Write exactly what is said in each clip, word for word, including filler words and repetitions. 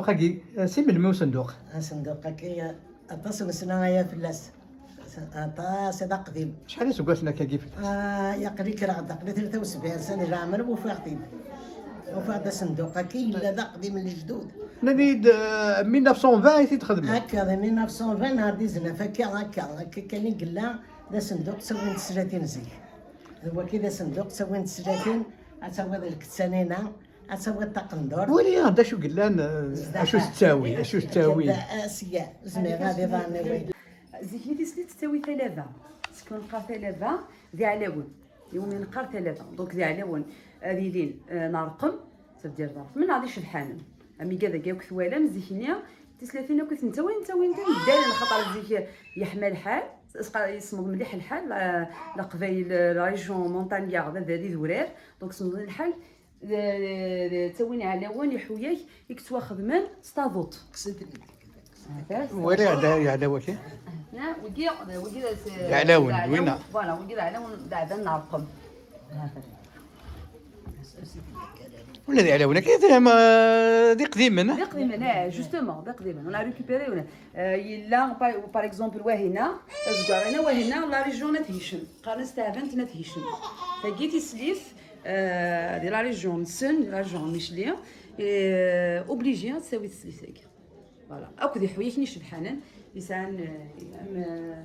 Agi, si melmi usenduq? Asenduq-agi aṭas n sna aya fell-as. Aṭas, d aqdim. Acḥal iseggasen akkagi fell-as? Ah, yaqli kkreɣ-d, aqli tlata u sebɛin sena di leɛmer ufiɣ-t-id. Ufiɣ-d asenduq-agi yella d aqdim n lejdud. Nnan-iyi-d, eh, mille neuf cent vingt i t-id-xedmen. Akka, di mille neuf cent vingt neɣ dix-neuf, akka, akka, akka kan i yella d asenduq ttawin-t teslatin zik. D wagi d asenduq ttawin-t teslatin, ad tawiḍ lkettanina, ad tawiḍ taqendurt. Wali-aɣ-d acu yellan, eh, acu tettawi, acu tettawi. Sya, ur zmireɣ ad iḍan awal. Zik-nni tislit tettawi talaba. Seg neqqar talaba, d iɛlawen. Iwumi neqqar talaba. Donc, d iɛlawen ad ilin, eh, n ṛṛqem, ça veut dire d ṛṛqem, neɣ d icebḥanen. Amiga dagi akk twalam, zik-nni, tislatin akk i ten-ttawin, ttawin-ten ddalen, xaṭer zik yeḥma lḥal, yesqa-, yesmeḍ mliḥ lḥal, la, Leqbayel, la région montagnarde, d, d idurar, donc semḍen lḥal, d, d, d, ttawin iɛlawen, iḥuyak, i yettwaxedmen s taḍuṭ. Wali ɛla-, yeɛla waki? Na, wigi, wigi d as-, Yeɛlawen, d winna. Voilà, wigi d iɛlawen d aɛdan n Ɛerqem. Wala d iɛlawen, akka tram, eh, d iqdimen. D iqdimen, eh, justement, d iqdimen. On a récupéré, on a, euh, yella, par, par exemple, wahina, azgar-ina, wahina, la région n At Hicem. Qqaren-as taɛbant n At Hicem. Tagi tislit, euh, di la région nsen, di la région n Micli, et, euh, obligé ad tawi tislit-agi. Voilà. Akked iḥuyaken icebḥanen, yesɛan, eh, am, eh,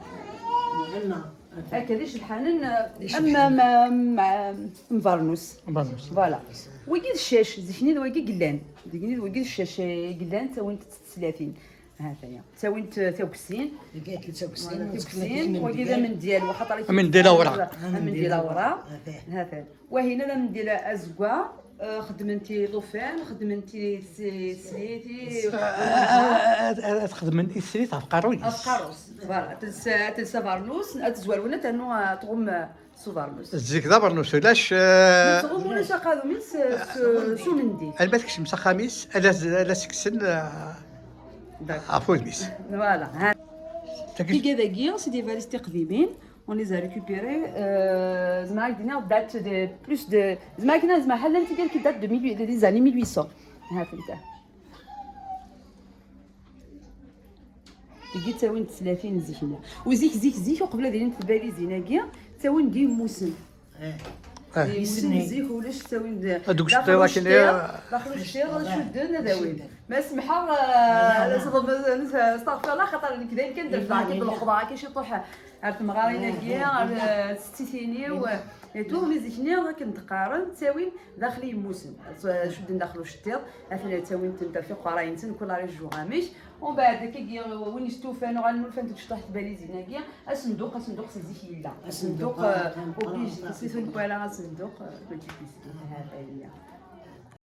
akka d icebḥanen, eh, am, am, am, am, am bernus. Bernus. Voilà. Wagi d ccac, zik-nni d wagi i yellan. Zik-nni d wagi d ccac, eh, i yellan, ttawint-t teslatin. Ha-t-aya. Ttawint, eh, tagsin. Voilà, tagsin, wagi d amendyal, waxaṭer amendyal awraɣ. Amendyal awraɣ. Ha-t-aya. Wahina d amendil azeggaɣ, eh, xeddmen-t iṭufan, xeddmen-t i teslit, i... Ad xedmen i teslit ɣef qerruy-is. Ɣef qerru-s, voilà. Ad tels, ad tels abernus, ad tezwarwen, ad ternu, eh, tɣum, eh, s ubernus. Zik d abernus ulac, eh, yettɣum ulac aqadum-is, eh, s, s umendil. Alma tekcem s axxam-is, ala, ala s-kksen, eh, ɣef wudem-is. Voilà. Tagi. Tiga dagi, c'est des valises tiqdimin. On les a récupérés, euh, زعما هاك دينا date de plus de, زعما كنا زعما حالا تيدير كي date de mille, des années mille huit cents. ها فهمت. تيجي تاوين ثلاثين زيك هنا. وزيك، زيك، زيك، وقبل هذه الباليزين هاكي، تاوين دي موسم. يسني زيك ولاش تاوين د-، هذوك داخل الشطيرة كاين الشطير، داخل الشطير، شدن هذا وين. ما سمحها، آه، استغفر الله، خاطر كذا كان درت كي بالخضره كي شي طوح. عرفت مغارين كي ستيتيني و تو مي زيكني كنت قارن تاوين داخل يموسن. شدن داخل الشطير، مثلا تاوين تنتا في قراين تن كل ريج جوغاميش. ومن بعد كي وين يستوفان وغنولفان تشطح تبالي زيناكيا. الصندوق، الصندوق سي زيك يلا. الصندوق، آه، اوبليجي سي سون كوالا الصندوق، آه، ما تجيبيش. هذا هي.